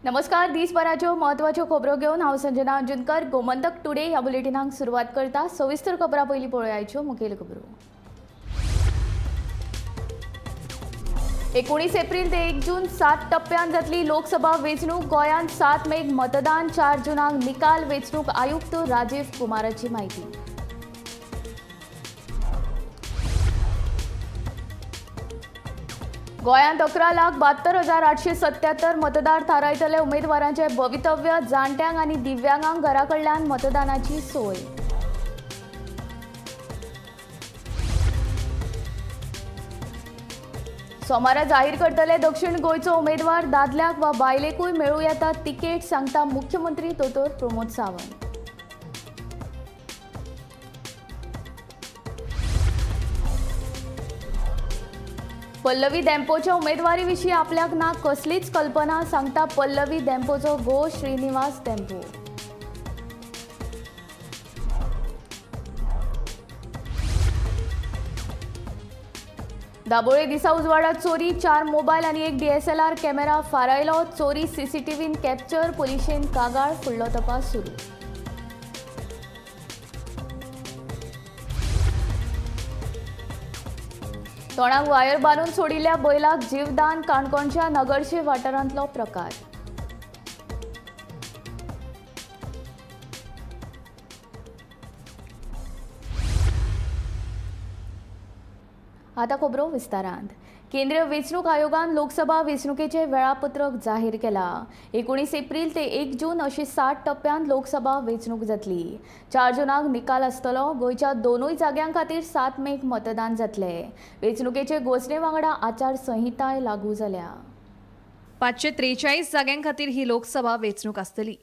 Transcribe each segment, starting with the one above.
नमस्कार, दिसभराच्यो म्हत्वाच्यो खबरो घेवन हांव संजना अंजुनकर गोमंतक टुडे ह्या बुलेटिनाक सुरवात करता। सविस्तर खबरां पयलीं पळोवयाच्यो मुखेल खबरो। 19 एप्रिल ते 1 जून 7 टप्प्यान जातली लोकसभा वेंचणूक। गोंयांत 7 मेक मतदान, 4 जूनाक निकाल। वेंचणूक आयुक्त राजीव कुमाराची म्हायती। गोंयांत 11,72,877 मतदार थारायतले। उमेदवारांचे भवितव्य, जाणट्यांक आनी दिव्यांगांक घरा कडल्यान मतदानाची सोय। सोमारा जाहीर करतले दक्षिण गोंयचो उमेदवार। दादल्याक वा बायलेकूय मेळूं येता तिकेट, सांगता मुख्यमंत्री दोतोर प्रमोद सावंत। पल्लवी देंपोच्या उमेदवारी विशीं आपल्याक ना कसलीच कल्पना, सांगता पल्लवी देंपोचो घोव श्रीनिवास देंपो। दाबोळे दिसा उजवाडात चोरी, 4 मोबायल आनी 1 DSLR camera फारायलो। चोरी सीसीटीव्हीन कॅप्चर, पुलिशेन कागाळ, फुडलो तपास सुरू। तोंडाक वायर बांदून सोडिल्ल्या बैलाक जीवदान, काणकोणच्या नगरशे वाठारांतलो प्रकार। आतां खबरो विस्तारांत। केंद्रीय वेंचणूक आयोगान लोकसभा वेंचणुकेचे वेळापत्रक जाहीर केला। 19 एप्रिल ते 1 जून अशी 7 टप्प्यांत लोकसभा वेंचणूक जातली। 4 जूनाक निकाल आसतलो। गोंयच्या दोनूय जाग्यां खातीर 7 मेक मतदान जातले। वेंचणुकेचे घोशणे वांगडा आचारसंहिताय लागू जाल्या। 543 जाग्यां खातीर ही लोकसभा वेंचणूक आसतली।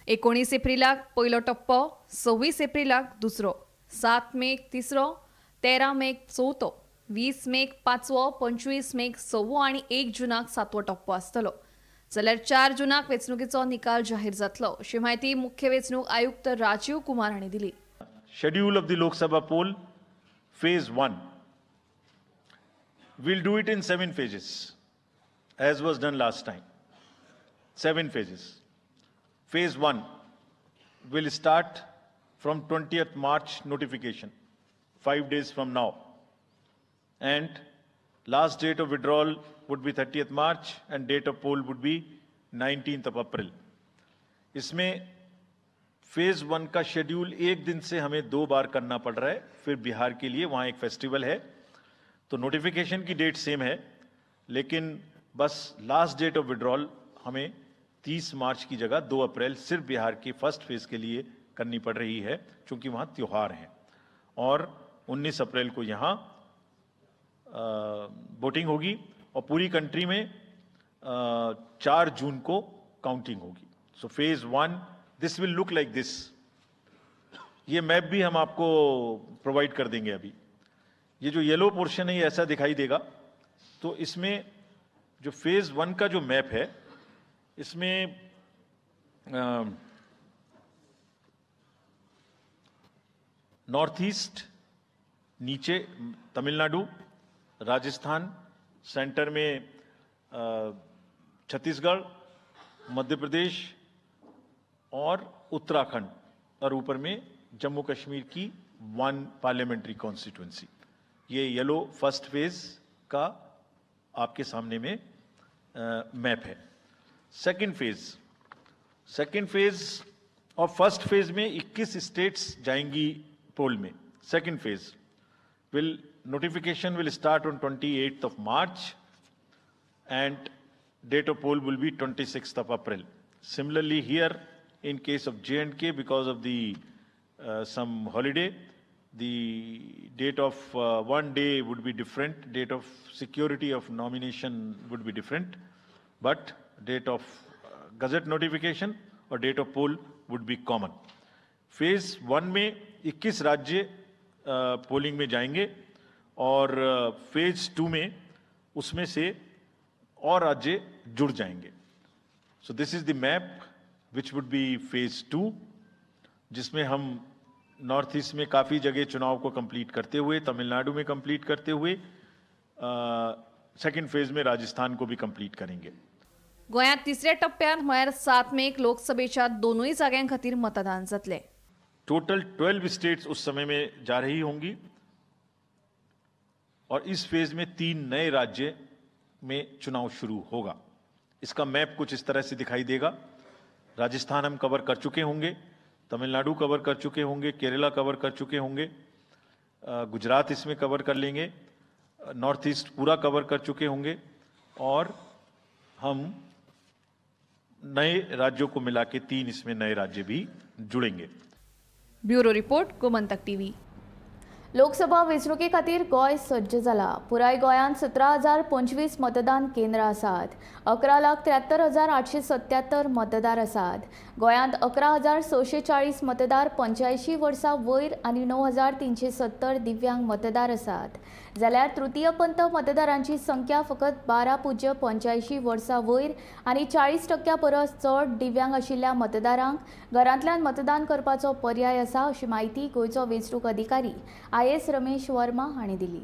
19 एप्रिलाक पयलो टप्पो, 26 एप्रिलाक दुसरो, 7 मेक तिसरो, 13 मेक चवथो, 20 मेक पांचवो, 25 मेक सवो आनी 1 जूनाक सातवो टप्पो आसतलो। जाल्यार 4 जूनाक वेंचणुकेचो निकाल जाहीर जातलो, अशी म्हायती मुख्य वेंचणूक आयुक्त राजीव कुमार हांणी दिली। Schedule of the Lok Sabha poll phase 1 will do it in 7 phases as was done last time. 7 phases. Phase 1 will start from 20th March notification, 5 days from now, and last date of withdrawal would be 30th March and date of poll would be 19th of April. इसमें phase 1 का schedule एक दिन से हमें 2 bar करना पड़ रहा है। फिर Bihar K लिए वहाँ एक फेस्टिवल है, तो नोटिफिकेशन की डेट सेम है, लेकिन बस लास्ट डेट ऑफ विड्रॉल हमें 30 मार्च की जगह 2 अप्रैल सिर्फ बिहार की फर्स्ट फेज़ के लिए करनी पड़ रही है, क्योंकि वहाँ त्यौहार हैं। और 19 अप्रैल को यहाँ वोटिंग होगी और पूरी कंट्री में 4 जून को काउंटिंग होगी। So phase 1 this will look like this. ये मैप भी हम आपको प्रोवाइड कर देंगे। अभी ये जो येलो पोर्शन है ये ऐसा दिखाई देगा। तो इसमें जो फेज़ 1 का जो मैप है, इसमें नॉर्थ ईस्ट नीचे तमिलनाडु, राजस्थान, सेंटर में छत्तीसगढ़, मध्य प्रदेश और उत्तराखंड, और ऊपर में जम्मू कश्मीर की 1 पार्लियामेंट्री कॉन्स्टिट्यूंसी। ये येलो फर्स्ट फेज़ का आपके सामने में मैप है। सेकंड फेज़ और फर्स्ट फेज़ में 21 स्टेट्स जाएंगी पोल में। Second phase will notification will start on 28th of March and date of poll will be 26th of April. Similarly here in case of J&K, because of the some holiday, the date of one day would be different, date of security of nomination would be different, but date of gazette notification or date of poll would be common. Phase 1 में 21 राज्य polling में जाएंगे और phase 2 में उसमें से और राज्य जुड़ जाएंगे। So this is the map which would be phase 2, जिसमें हम नॉर्थ ईस्ट में काफ़ी जगह चुनाव को कंप्लीट करते हुए, तमिलनाडु में कंप्लीट करते हुए, सेकेंड फेज में राजस्थान को भी कंप्लीट करेंगे। गोंयांत तिसऱ्या टप्प्यांत म्हळ्यार 7 मेक लोकसभेच्या दोनूय जाग्यां खातीर मतदान जातलें. टोटल 12 स्टेट्स उस समय में जा रही होंगी और इस फेज में 3 नए राज्य में चुनाव शुरू होगा. इसका मैप कुछ इस तरह से दिखाई देगा. राजस्थान हम कवर कर चुके होंगे, तमिलनाडु कवर कर चुके होंगे, केरला कवर कर चुके होंगे, गुजरात इसमें कवर कर लेंगे, नॉर्थ ईस्ट पूरा कवर कर चुके होंगे और हम नए राज्यों को मिला के 3 इसमें नए राज्य भी जुड़ेंगे. Bureau report, Gomantak TV. Lok Sabha वेंचणुके खातीर गोंय सज्ज जाला. पुराय गोंयांत 17,025 मतदान केंद्रां आसात. 11,73,877 मतदार आसात. गोंयांत 11,640 मतदार 85 वर्सां वयर आनी 9,370 दिव्यांग मतदार आसात. जाल्यार तृतीय पंथ मतदारांची संख्या फकत 12.85 वर्सां वयर आनी 40% परस चड दिव्यांग आशिल्ल्या मतदारांक घरांतल्यान मतदान करपाचो पर्याय आसा अशी म्हायती गोंयचो वेंचणूक अधिकारी IS Ramesh Verma हांणी दिली.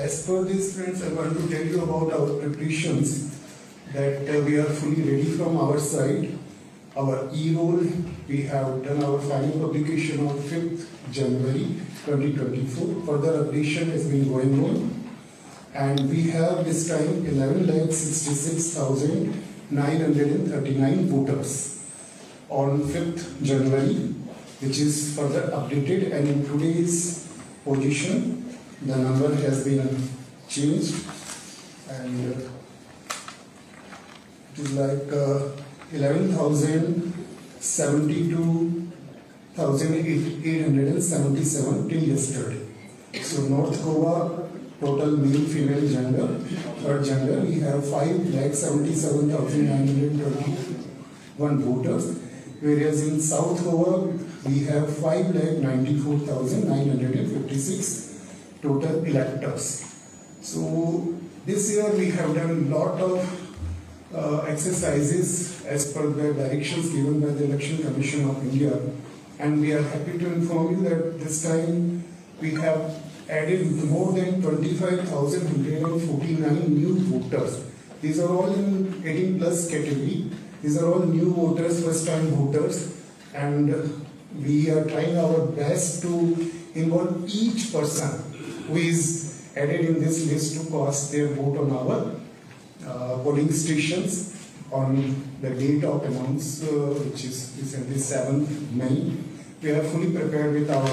As per this, friends, I want to tell you about our preparations that we are fully ready from our side. Our e-roll, we have done our final publication on 5th January 2024. Further updation has been going on, and we have this time 11,66,939 voters on 5th January, which is further updated, and in today's position the number has been changed, and it is like 11,072,877 till yesterday. So North Goa total male female gender, third gender, we have 5,77,921 voters, whereas in South Goa we have 5,94,956 total electors. So this year we have done lot of exercises as per the directions given by the Election Commission of India, and we are happy to inform you that this time we have added more than 25,149 new voters. These are all in 18+ category. These are all new voters, first time voters, and we are trying our best to involve each person who is added in this list to cast their vote on our polling stations on the date of announce, which is recently 7th May. We are fully prepared with our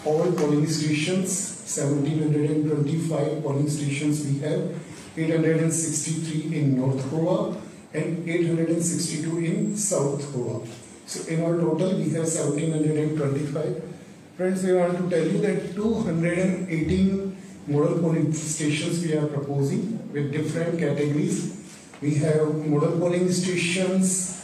all polling stations. 1,725 polling stations we have, 863 in North Goa and 862 in South Goa. So in our total we have 1,725. Friends, we want to tell you that 218 model polling stations we are proposing with different categories. We have model polling stations,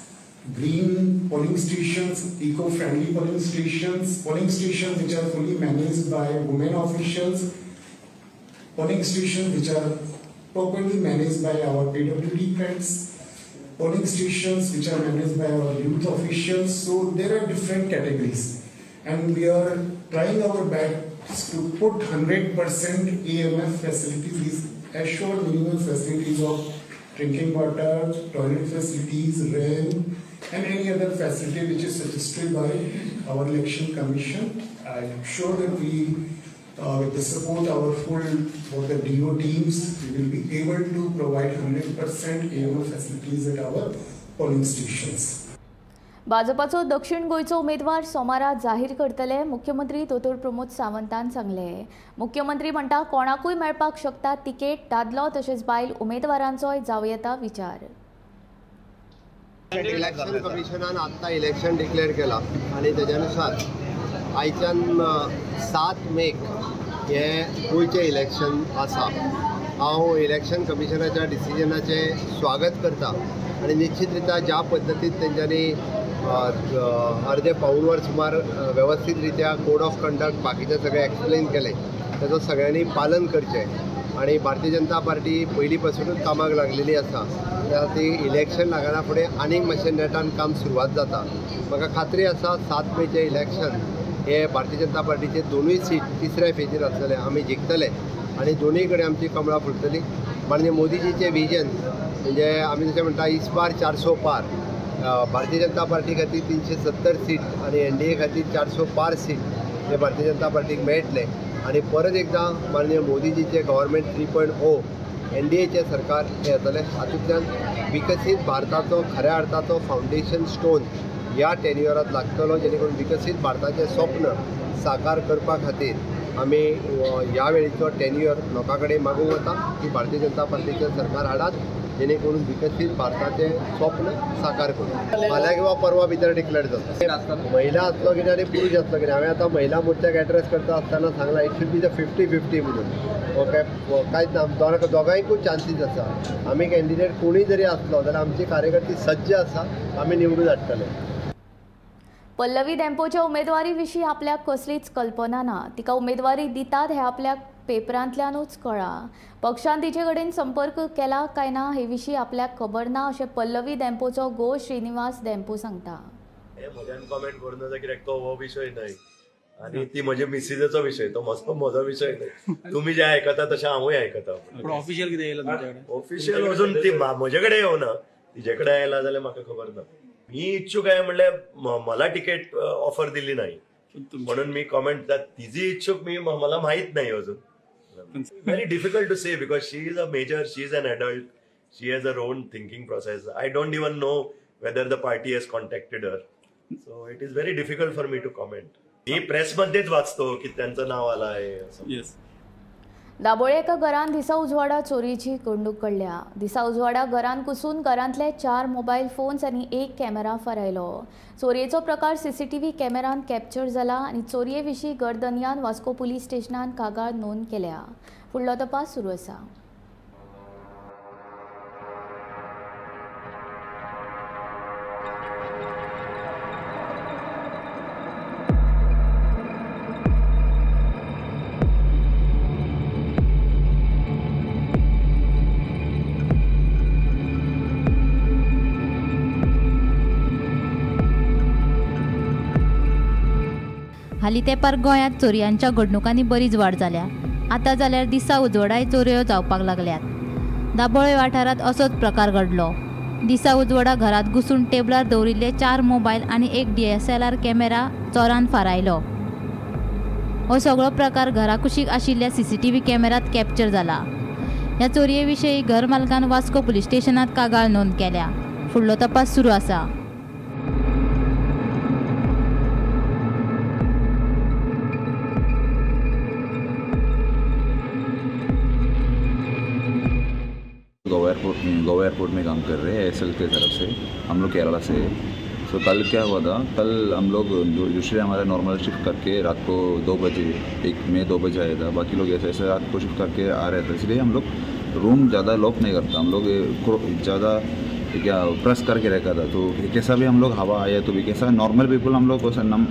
green polling stations, eco-friendly polling stations which are fully managed by women officials, polling stations which are properly managed by our PWD friends, polling stations which are managed by our youth officials. So there are different categories, and we are trying our best to put 100% AMF facilities, these assured minimum facilities of drinking water, toilet facilities, ramp, and any other facility which is suggested by our Election Commission. I am sure that we, with the support our full for the DO teams, we will be able to provide 100% AMF facilities at our polling stations. भाजपाचो दक्षिण गोंयचो उमेदवार सोमारा जाहीर करतले, मुख्यमंत्री दोतोर प्रमोद सावंतान सांगले. मुख्यमंत्री म्हणटा कोणाकूय मेळपाक शकता तिकेट, दादलो तशेंच बायल उमेदवारांचोय जावं येता विचार. इलेक्शन कमिशनान आत्तां इलेक्शन डिक्लेअर केला आनी तेज्या नुसार आयच्यान 7 मेक हे गोंयचें इलेक्शन आसा. हांव इलेक्शन कमिशनाच्या डिसिजनाचें स्वागत करता आनी निश्चित रित्या ज्या पद्दतीन तेंच्यांनी अर्दे पाऊण वर सुमार वेवस्थीत रित्या कोड ऑफ कंडक्ट बाकीचे सगळे एक्सप्लेन केले ताचो सगळ्यांनी पालन करचें आनी भारतीय जनता पार्टी पयलीं पासुनूच कामाक लागलेली आसा. त्या खातीर इलेक्शन लागना फुडें आनीक मातशें नेटान काम सुरवात जाता. म्हाका खात्री आसा 7 मेचें इलेक्शन हे भारतीय जनता पार्टीचे दोनूय सीट तिसऱ्या फेजीर आसतले, आमी जिखतले आनी दोनूय कडेन आमची कमळां फुलतली. माननीय मोदीजीचें विजन म्हणजे आमी जशें म्हणटा इस बार 400 पार, भारतीय जनता पार्टी खातीर 370 सीट आनी एनडीए खातीर 400 पार सीट हे भारतीय जनता पार्टीक मेळटले आनी परत एकदां माननीय मोदीजीचे गव्हर्मेंट 3.0 एनडीएचें सरकार हें येतलें. हातूंतल्यान विकसीत भारताचो खऱ्या अर्थाचो फावंडेशन स्टोन ह्या टेन्युअरांत लागतलो, जेणे करून विकसीत भारताचें स्वप्न साकार करपा खातीर आमी ह्या वेळीचो टेन्युअर लोकां कडेन मागूंक वता की भारतीय जनता पार्टीचें सरकार हाडात, जेणे करून विकसीत भारताचें स्वप्न साकार करूं. फाल्यां किंवा परवा भितर डिक्लेअर जाता. महिला आसलो कितें आनी पुरूष आसलो कितें, हांवें आतां महिला मोर्चाक एड्रेस करता आसतना सांगलां it should be the 50-50 म्हणून. ओके, कांयच ना, दोगांयकूय चान्सीस आसा. आमी कॅन्डिडेट कोणूय जरी आसलो जाल्यार आमचे कार्यकर्ते सज्ज आसा, आमी निवडून हाडटले. पल्लवी धेंपोच्या उमेदवारी विशीं आपल्याक कसलीच कल्पना ना. तिका उमेदवारी दितात हें आपल्याक पेपरांतल्यानूच कळ्ळां. पक्षान तिचे कडेन संपर्क केला काय ना हे विशीं आपल्याक खबर ना अशें पल्लवी धेंपोचो गो श्रीनिवास धेंपो सांगता. हे म्हज्यान कॉमेंट करूं नजो कित्याक तो हो विशय न्हय आनी ती म्हजे मिसिजेचो विशय, तो म्हजो विशय न्हय. तुमी जे आयकता तशें हांवूय आयकता. ऑफिशियल कितें येयलां तुमचे कडेन? ऑफिशियल अजून ती म्हजे कडेन येवना, तिजे कडेन आयला जाल्यार म्हाका खबर ना. मी इच्छुक आहे म्हणल्यार मला तिकीट ऑफर दिली नाही म्हणून मी कॉमेंट, तिची इच्छुक मी मला माहीत नाही अजून. Very difficult to say because she is a major, she is an adult, she has her own thinking process. I don't even know whether the party has contacted her, so it is very difficult for me to comment. मी प्रेसमध्येच वाचतो की त्यांचं नाव आलं आहे असं. येस. दाबोळे एका घरान दिसा उजवाडा चोरीची घडणूक घडल्या. दिसा उजवाडा घरान घुसून घरांतले 4 मोबायल फोन्स आनी 1 कॅमेरा फारायलो. चोरयेचो प्रकार सीसीटीव्ही कॅमेरान कॅप्चर जाला आनी चोरये विशीं घरधनयान वास्को पुलीस स्टेशनान कागाळ नोंद केल्या. फुडलो तपास सुरू आसा. हालीं तेंपार गोंयांत चोरयांच्या घडणुकांनी बरीच वाड जाल्या. आतां जाल्यार दिसा उजवाडाय चोरयो जावपाक लागल्यात. दाबोळे वाठारांत असोच प्रकार घडलो. दिसा उजवाडा घरांत घुसून टेबलार दवरिल्ले 4 मोबायल आनी 1 DSLR camera चोरान फारायलो. हो सगळो प्रकार घरा कुशीक आशिल्ल्या CCTV कॅमेरात कॅप्चर जाला. ह्या चोरये विशीं घर मालकान वास्को पुलीस स्टेशनांत कागाळ नोंद केल्या. फुडलो तपास सुरू आसा. गोवा एयरपोर्ट में काम कर रहे हैं एसएल के तरफ से, हम लोग केरला से. सो कल क्या हुआ था, कल हम लोग दूसरे हमारा नॉर्मल शिफ्ट करके रात को 2 बजे, 1 में 2 बजे आया था. बाकी लोग ऐसे ऐसे रात को शिफ्ट करके आ रहे थे, इसलिए हम लोग रूम ज़्यादा लॉक नहीं करता, हम लोग ज़्यादा क्या प्रेस करके रखा था. तो कैसा भी हम लोग हवा आया तो भी कैसा नॉर्मल पीपल हम लोग नम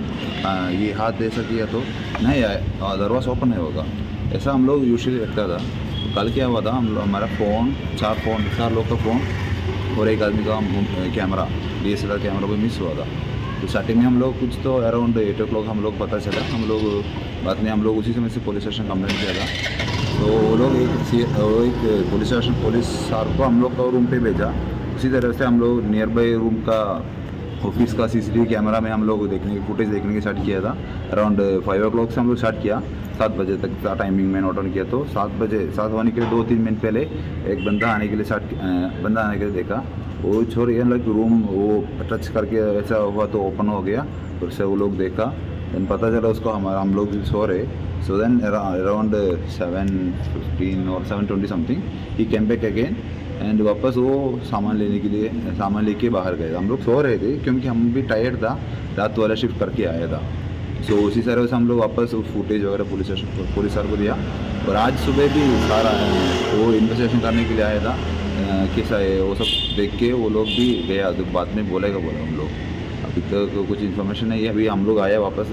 ये हाथ ऐसा किया तो नहीं आया, दरवाज़ा ओपन नहीं होगा, ऐसा हम लोग यूजली रखता था. कल क्या हुआ था, हम लोग हमारा फ़ोन 4 लोग का फ़ोन और एक आदमी का कैमरा DSLR camera भी मिस हुआ था. तो स्टार्टिंग में हम लोग कुछ तो अराउंड 8 o'clock हम लोग पता चला. हम लोग बाद में हम लोग उसी समय से पुलिस स्टेशन कंप्लेंट किया था. तो वो लोग एक पुलिस स्टेशन पुलिस साहब को हम लोग का रूम पे भेजा. उसी तरह से हम लोग नियर बाई रूम का ऑफिस का CCTV camera में हम लोग देखने की फुटेज देखने के स्टार्ट किया था. अराउंड 5 o'clock से हम लोग स्टार्ट किया, 7 बजे तक का टाइमिंग में नोट ऑन किया. तो 7 बजे 7 होने के लिए 2-3 मिनट पहले एक बंदा आने के लिए बंदा आने के लिए देखा. वो छोड़ लाइक रूम वो टच करके ऐसा हुआ तो ओपन हो गया, फिर से वो लोग देखा, then पता चला उसको हमारा हम लोग सो रहे. So then around 7:15 Aur 7:20 something he came back again and वापस वो सामान लेने के लिए सामान लेके बाहर गए. हम लोग सो रहे थे क्योंकि हम भी टायर्ड था, रात वाला शिफ्ट करके आया था. सो उसी तरह से हम लोग वापस फुटेज वगैरह पुलिस स्टेशन पुलिस सर को दिया. और आज सुबह भी सारा वो इन्वेस्टिगेशन करने के लिए आया था, कैसा है वो सब देख के वो लोग भी गया. तो बाद में बोलेगा बोला हम लोग, अभी तक तो कुछ इन्फॉर्मेशन नहीं है. अभी हम लोग आया वापस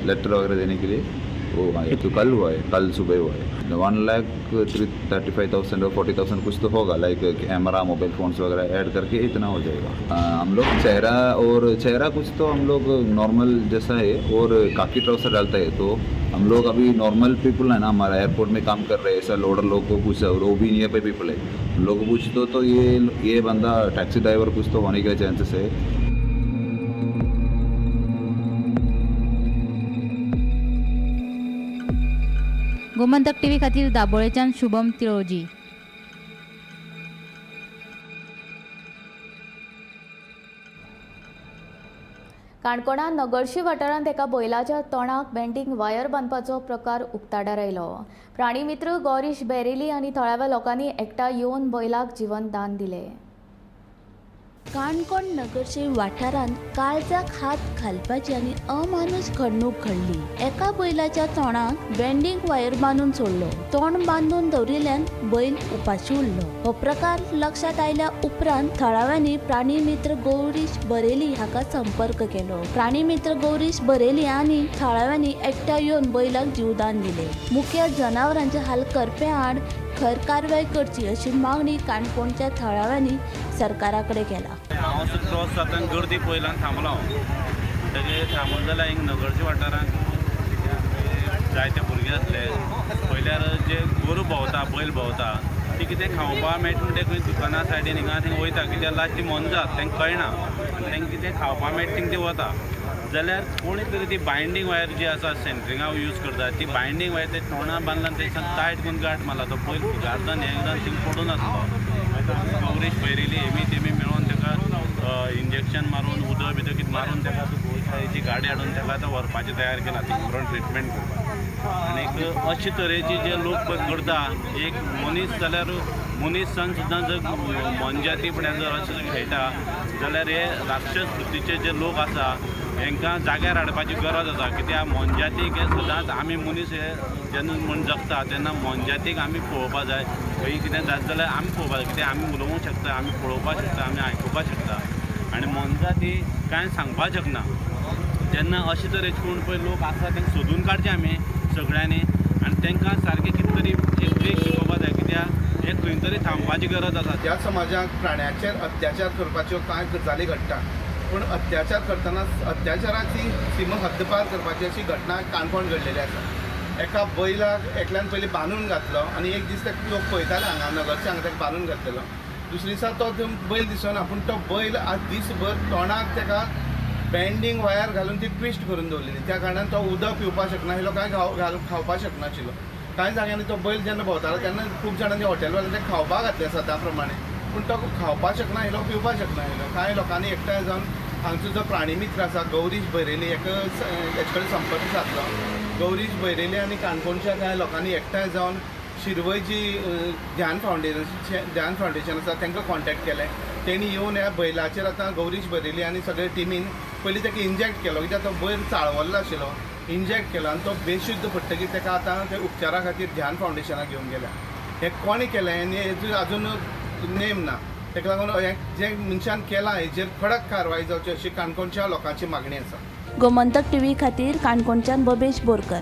लेटर वगैरह देने के लिए, वो आए तो कल हुआ है, कल सुबह हुआ है। 1,35,000 और 40,000 कुछ तो होगा, लाइक कैमरा मोबाइल फ़ोन्स वगैरह ऐड करके इतना हो जाएगा। हम लोग चेहरा और चेहरा कुछ तो हम लोग नॉर्मल जैसा है और काकी ट्राउसर डालता है, तो हम लोग अभी नॉर्मल पीपल है ना, हमारा एयरपोर्ट में काम कर रहे हैं, ऐसा लोडर लोग को पूछा और वो भी नियर बाई पीपल है, लोग को पूछते तो ये बंदा टैक्सी ड्राइवर कुछ तो होने के चांसेस है। गोमंतक टीव्ही खातीर दाबोळेच्यान शुभम तिळोजी। काणकोणा नगरशी वाठारांत एका बैलाच्या तोंडाक बेंडींग वायर बांदपाचो प्रकार उक्ताडार आयलो। प्राणीमित्र गौरीश बेरेली आनी थळाव्या लोकांनी एकठांय येवन बैलाक जीवनदान दिलें। काणकोण नगरशी वाठारांत काळजाक हात घालपाची आनी अमानुश घडणूक घडली। एका बैलाच्या तोंडाक बेंडींग वायर बांदून सोडलो। तोंड बांदून दवरिल्ल्यान बैल उपाशी उरलो। हो प्रकार लक्षात आयल्या उपरांत थळाव्यांनी प्राणीमित्र गौरीश बरेली हाका संपर्क केलो। प्राणीमित्र गौरीश बरेली आनी थळाव्यांनी एकठांय येवन बैलाक जीवदान दिलें। मुख्य जनावरांचे हाल करप्यां आड खर कारवाय करची अशी मागणी काणकोणच्या थळाव्यांनी सरकारा कडेन केला। हांव क्रॉस जातना गर्दी पळयला आनी थांबलो हांव, म्हणटकीर थांबलो जाल्यार हिंगा नगरच्या वाठारांत जायते भुरगे आसले। पळयल्यार जे गोरू भोंवता बैल भोंवता ती कितें खावपाक मेळटा म्हणटा खंय दुकाना सायडीन हिंगा थिंगा वयता, कित्याक लास्ट ती मोनजात तांकां कळना आनी तांकां कितें खावपाक मेळटा थिंगा ती वता। जाल्यार कोणी तरी ती बायंडींग वायर जी आसा सेंट्रिंगा यूज करता ती बायंडींग वायर ते तोंडा बांदला आनी तेच्या टायट करून गांठ मारला। तो बैल फुगारता हें जावन थिंगा पडून आसलो। गौरीश बैरेली हेमी तेमी मेळोन ताका इंजेक्शन मारून उदक बिदक कितें मारून ताका गोशाळेची गाडी हाडून ताका आतां व्हरपाचें तयार केलां थिंगा व्हरून ट्रिटमेंट करपाक। आनीक अशे तरेची जे लोक करता एक मनीस जाल्यार मनीसान सुद्दां जर मोनजाती फुड्यान जर अशें खेळटा जाल्यार हे राक्षस वृत्तीचे जे लोक आसा हेंकां जाग्यार हाडपाची गरज आसा। कित्याक मोनजातीक हे सदांच आमी मनीस हे जेन्ना म्हण जगता तेन्ना मोनजातीक आमी पळोवपा जाय, खंय कितें जाता जाल्यार आमी पळोवपा जाय, कित्याक आमी उलोवंक शकता, आमी पळोवपाक शकता, आमी आयकुपाक शकता आनी मोनजाती कांय सांगपाक शकना। जेन्ना अशे तरेचे कोण पळय लोक आसा तांकां सोदून काडचे आमी सगळ्यांनी आनी तांकां सारकें कितें तरी एक ब्रेक शिकोवपा जाय, कित्याक हें खंय तरी थांबपाची गरज आसा। ह्या समाजाक प्राण्याचेर अत्याचार करपाच्यो कांय गजाली घडटा, पूण अत्याचार करतना अत्याचाराची सीमा हद्दपार करपाची अशी घटना काणकोण घडलेली आसा। एका बैलाक एकल्यान पयलीं बांदून घातलो आनी एक दीस ताका लोक पळयताले हांगा नगरचे हांगा ताका बांदून घातलेलो। दुसरे दिसा तो बैल दिसना, पूण तो बैल आज दीसभर तोंडाक ताका बेंडींग वायर घालून ती ट्विस्ट करून दवरलेली। त्या कारणान तो उदक पिवपाक शकनाशिल्लो, कांय खावपाक शकनाशिल्लो। कांय जाग्यांनी तो बैल जेन्ना भोंवतालो तेन्ना खूब जाणांनी हॉटेलवाल्यांनी ते खावपाक घातले सदां प्रमाणे, पूण तो खावपाक शकनाशिल्लो, पिवपाक शकनाशिल्लो। कांय लोकांनी एकठांय जावन हांगचो जो प्राणीमित्र आसा गौरीश बैरेली हेका हेचे कडेन संपर्क सादलो। गौरीश बैरेली आनी काणकोणच्या कांय लोकांनी एकठांय जावन शिरवय जी ध्यान फावंडेशन आसा तांकां कॉन्टेक्ट केलें। तेणी येवन ह्या बैलाचेर आतां गौरीश बैरेली आनी सगळे टिमीन पयलीं ताका इंजेक्ट केलो, कित्याक तो बैल चाळवल्लो आशिल्लो, इंजेक्ट केलो आनी तो बेशुद्ध पडटकीर ताका आतां ते उपचारा खातीर ध्यान फावंडेशनाक घेवन गेल्या। हें कोणें केलें आनी हेजो आजून नेम ना, ताका लागून हें जें मनशान केलां हेजेर कडक कारवाय जावची अशी काणकोणच्या लोकांची मागणी आसा। गोमंतक टीव्ही खातीर काणकोणच्यान बबेश बोरकर।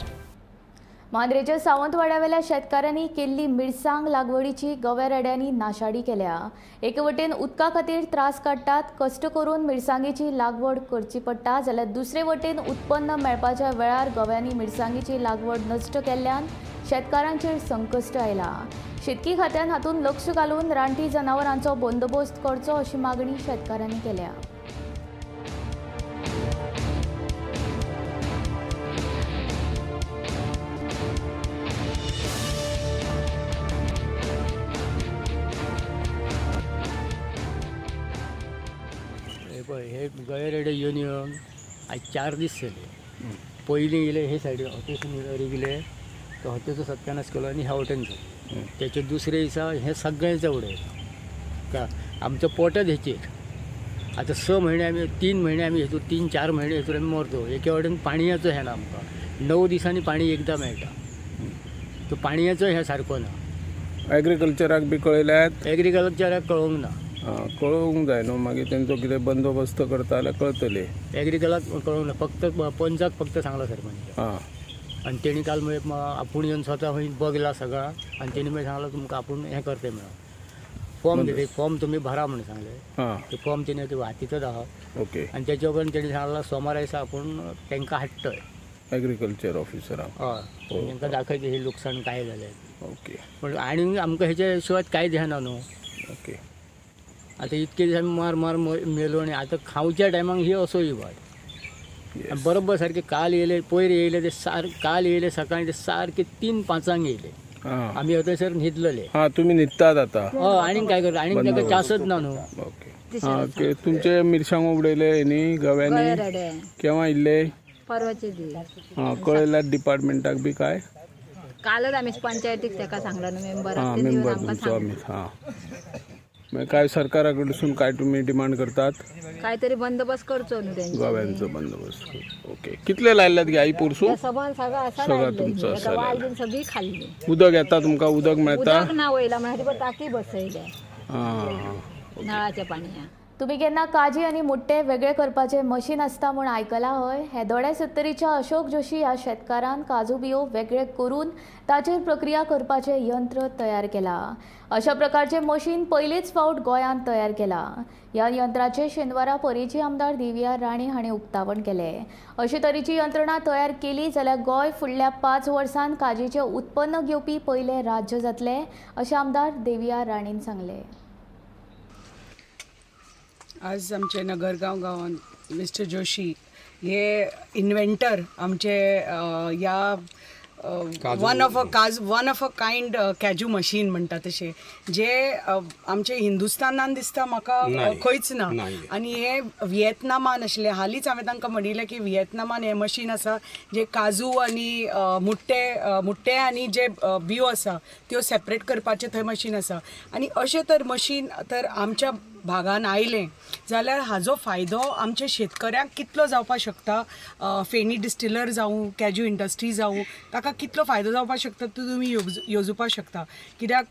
मांद्रेच्या सावंतवाड्यावेल्या शेतकारांनी केल्ली मिरसांग लागवडीची गव्या रेड्यांनी नाशाडी केल्या। एके वटेन उदका खातीर त्रास काडटात, कश्ट करून मिरसांगेची लागवड करची पडटा, जाल्यार दुसरे वटेन उत्पन्न मेळपाच्या वेळार गव्यांनी मिरसांगेची लागवड नश्ट केल्ल्यान शेतकारांचेर संकश्ट आयला। शेतकी खात्यान हातूंत लक्ष घालून रानटी जनावरांचो बंदोबस्त करचो अशी मागणी शेतकारांनी केल्या। हे गळे रेडे येवन येवन आयज 4 दीस जाले। पयलीं येयले हे सायडीन हतेसून रिगले, तो हतेचो सत्यानाश केलो आनी ह्या वटेन जालो। तेचे दुसरे दिसा हें सगळें उडयलां का आमचो पोटच हेचेर। आतां 6 म्हयने आमी 3 म्हयने आमी हेतून 3-4 म्हयने हेतून आमी मरतो। एके वटेन पाणयाचो हें ना आमकां, 9 दिसांनी पाणी एकदां मेळटा, तो पाणयाचो हें सारको ना। एग्रीकल्चराक बी कळयल्यात? एग्रीकल्चराक कळोवंक ना। कळोवंक जाय न्हू, मागीर तेंचो कितें बंदोबस्त करता जाल्यार कळटलें। एग्रीकल्चराक कळोवंक ना, फक्त पंचाक फक्त सांगलां सरपंच। आं, आनी तेणी काल मागीर आपूण येवन स्वता खंय बगला सगळा आनी तेणी मागीर सांगला तुमकां आपूण हें करता म्हणून फॉर्म दिले, फॉर्म तुमी भरा म्हणून सांगले, ते फॉर्म तेणी हातीतच आहा. ओके. आनी तेच्या उपरांत तेणी सांगला सोमारा दिसा आपूण तांकां हाडटय एग्रीकल्चर ऑफिसराक. हय, तांकां दाखयता हे लुकसाण काय जालें. ओके. पण आनी आमकां हेच्या शिवाय कांय ध्यान न्हू. ओके. आतां इतके दीस आमी मार मार मेलो आनी आतां खावच्या टायमाक ही असो ही वाट बरोबर सारके. काल येयले, पयर येयले ते काल येयले सकाळी ते सारके 3-5 येयले. आमी थंयसर न्हिदलेले. हां, तुमी न्हिदतात आतां? हय, आनी काय करता, आनी ताका चान्सच ना न्हू. ओके. हां, तुमचे मिरसांगो उडयले न्ही गव्यांनी, केव्हा इल्ले? परवाचे दीस. हां, कळयल्यात डिपार्टमेंटाक बी काय? कालच आमी पंचायतीक ताका सांगला न्हू, मेंबर. हां, मेंबर तुमचो आमी. हां, मागीर काय सरकारा कडसून काय तुमी डिमांड करतात? काय तरी बंदोबस्त करचो न्हू तेंचो, गव्यांचो बंदोबस्त. ओके. कितले लायल्यात गे आई पोरसू? सगळं तुमचं आसा, सगळी खाल्ली. उदक येता तुमकां? उदक मेळता? उदक ना वयला म्हणून टाकी बसयल्या नळाच्या पाणया. तुमी केन्ना काजी आनी मुट्टे वेगळे करपाचें मशीन आसता म्हूण आयकलां हय? हेदोड्या सत्तरीच्या अशोक जोशी ह्या शेतकारान काजू बियो वेगळे करून ताचेर प्रक्रिया करपाचें यंत्र तयार केलां. अशा प्रकारचें मशीन पयलीच फावट गोंयांत तयार केलां. ह्या यंत्राचें शेनवारा परेची आमदार देविया राणे हाणें उक्तावण केलें. अशे तरेची यंत्रणा तयार केली जाल्यार गोंय फुडल्या 5 वर्सांत काजीचें उत्पन्न घेवपी पयलें राज्य जातलें अशें आमदार देविया राणेन सांगलें. आज आमचे नगरगांव गांवांत मिस्टर जोशी हे इन्व्हेंटर आमचे ह्या one of a kind kaju machine म्हणटा तशें, जे आमचे हिंदुस्तानान दिसता म्हाका खंयच ना. आनी हे व्हिएतनामान आशिल्लें. हालींच हांवें तांकां म्हणिल्लें की व्हिएतनामान हें मशीन आसा जे काजू आनी मुट्टे आनी जे बियो आसा त्यो सेपरेट करपाचें थंय मशीन आसा. आनी अशें तर मशीन तर आमच्या भागान आयलें जाल्यार हाजो फायदो आमच्या शेतकऱ्यांक कितलो जावपाक शकता, फेणी डिस्टिलर जावं, कॅज्यू इंडस्ट्री जावं, ताका कितलो फायदो जावपाक शकता तो तुमी येवजुपाक शकता. कित्याक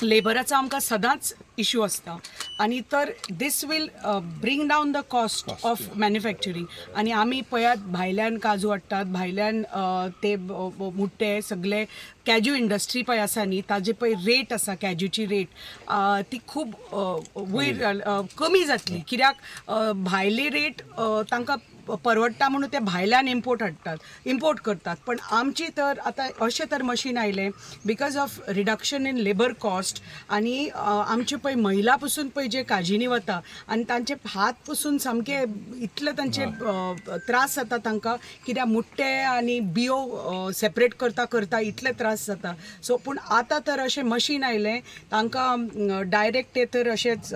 लेबराचो आमकां सदांच इशू आसता आनी तर this will bring down the cost of manufacturing. आनी आमी पळयात भायल्यान काजू हाडटात, भायल्यान ते मुट्टे सगळे कॅज्यू इंडस्ट्री पळय आसा न्ही, ताजे पळय रेट आसा कॅज्यूची रेट ती खूब वयर कमी जातली. कित्याक भायली रेट तांकां परवडटा म्हणून ते भायल्यान इम्पोर्ट हाडटात, इम्पोर्ट करतात. पण आमची तर आतां अशें तर मशीन आयलें because of reduction in labour cost. आनी आमचे पळय महिला पसून पळय जे काजींनी वता आनी तांचे हात पसून सामके इतले तांचे त्रास जाता तांकां, कित्याक मुट्टे आनी बियो सेपरेट करता करता इतले त्रास जाता. सो पूण आतां तर अशें मशीन आयलें तांकां डायरेक्ट ते तर अशेंच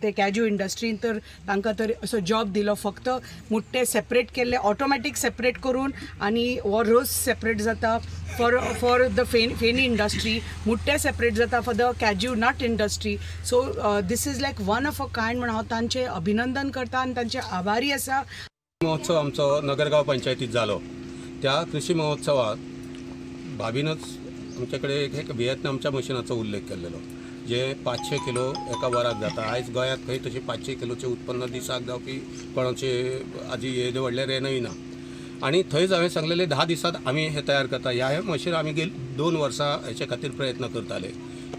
ते कॅज्यू इंडस्ट्रीन तर तांकां तर असो जॉब दिलो, फक्त मुट्टे सेपरेट केल्ले ऑटोमॅटीक सेपरेट करून आनी हो रोस सेपरेट जाता फॉर the feni industry, मुट्टे सेपरेट जाता for the cashew nut industry. So this is like one of a kind म्हण हांव तांचें अभिनंदन करता आनी तांचे आभारी आसा. महोत्सव आमचो नगरगांव पंचायतीत जालो. त्या कृषी महोत्सवात भाभीनच आमचे कडेन एक व्हिएतनामच्या मशिनाचो उल्लेख केल्लो, जे 500 किलो एका वराक जाता. आयज गोंयांत खंय तशें 500 किलोचें उत्पन्न दिसाक जावपी कोणाचे आजी येदे व्हडलें रेनय ना. आनी थंयच हांवें सांगलेलें 10 दिसांत आमी हें तयार करता. ह्या हें मशीन आमी गेली 2 वर्सां हेचे खातीर प्रयत्न करताले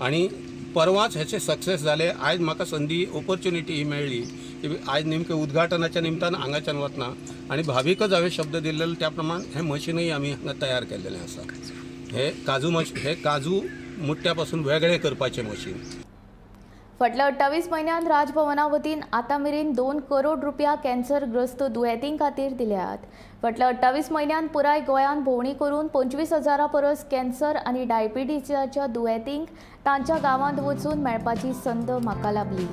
आनी परवाच हेचे सक्सेस जाले. आयज म्हाका संदी ऑपॉर्च्युनिटी ही मेळ्ळी की आयज नेमकें उद्घाटनाच्या निमतान हांगाच्यान वतना आनी भाभीकच हांवें शब्द दिल्लेलो त्या प्रमाण हें मशिनूय आमी हांगा तयार केल्लेलें आसा. हे काजू मुट्ट्या पासून वेगळें करपाचें मशीन. फाटल्या 28 म्हयन्यांत राजभवना वतीन आतां मेरेन 2 करोड रुपया कॅन्सरग्रस्त दुयेंतीं खातीर दिल्यात. फाटल्या 28 म्हयन्यांत पुराय गोंयांत भोंवडी करून 25,000 परस कॅन्सर आनी डायबिटीजाच्या दुयेंतींक तांच्या गांवांत वचून मेळपाची संद म्हाका लाभली.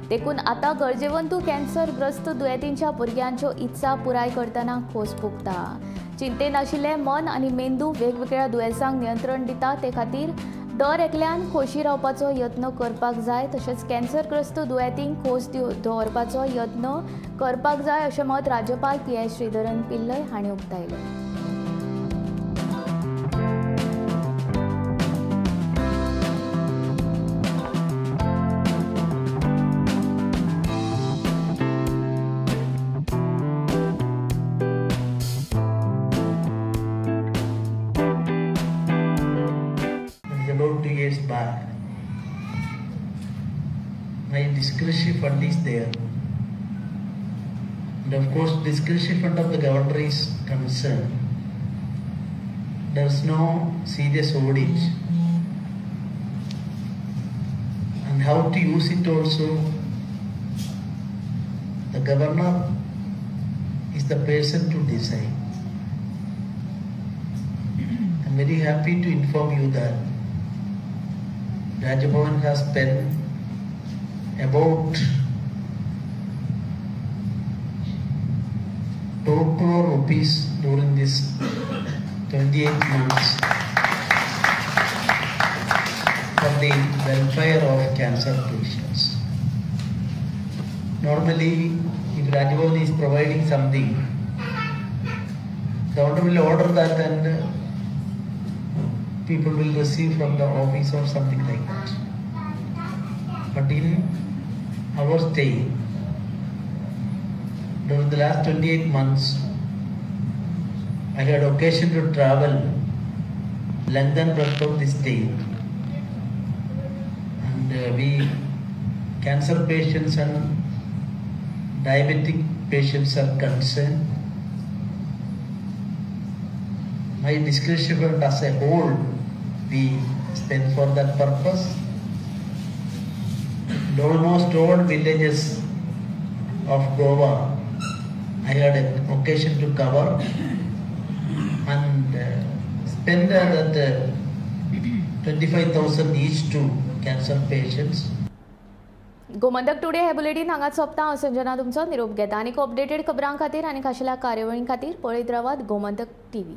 देखून आतां गरजेवंतू कॅन्सरग्रस्त दुयेंतींच्या भुरग्यांच्यो इत्सा पुराय करतना खोस भोगता. चिंतेन आशिल्लें मन आनी मेंदू वेगवेगळ्या दुयेंसांक नियंत्रण दिता, ते खातीर दर एकल्यान खोशी रावपाचो यत्न करपाक जाय, तशेंच कॅन्सरग्रस्त दुयेंतींक खोस दवरपाचो यत्न करपाक जाय अशें मत राज्यपाल पी.एस. श्रीधरन पिल्लय हांणी उक्तायलें. back. My discretionary fund is there. And of course, discretionary fund of the governor is concerned. There is no serious audit. And how to use it also, the governor is the person to decide. I'm very happy to inform you that Raj Bhavan has spent about 2 crore rupees during this 28 months for the welfare of cancer patients. Normally, if Raj Bhavan is providing something, the governor will order that and people will receive from the office or something like that. But in our state, during the last 28 months, I had occasion to travel length and breadth of the state. And we cancer patients and diabetic patients are concerned. My discretion fund as a whole, we spend for that purpose. And almost all villages of Goa, I had an occasion to cover and spend that 25,000 each to cancer patients. Gomantak today हे bulletin हांगाच सोंपता. हांव संजना तुमचो निरोप घेता. आनीक updated खबरां खातीर आनी खाशेल्या कार्यावळीं खातीर पळयत रावात गोमंतक टीव्ही.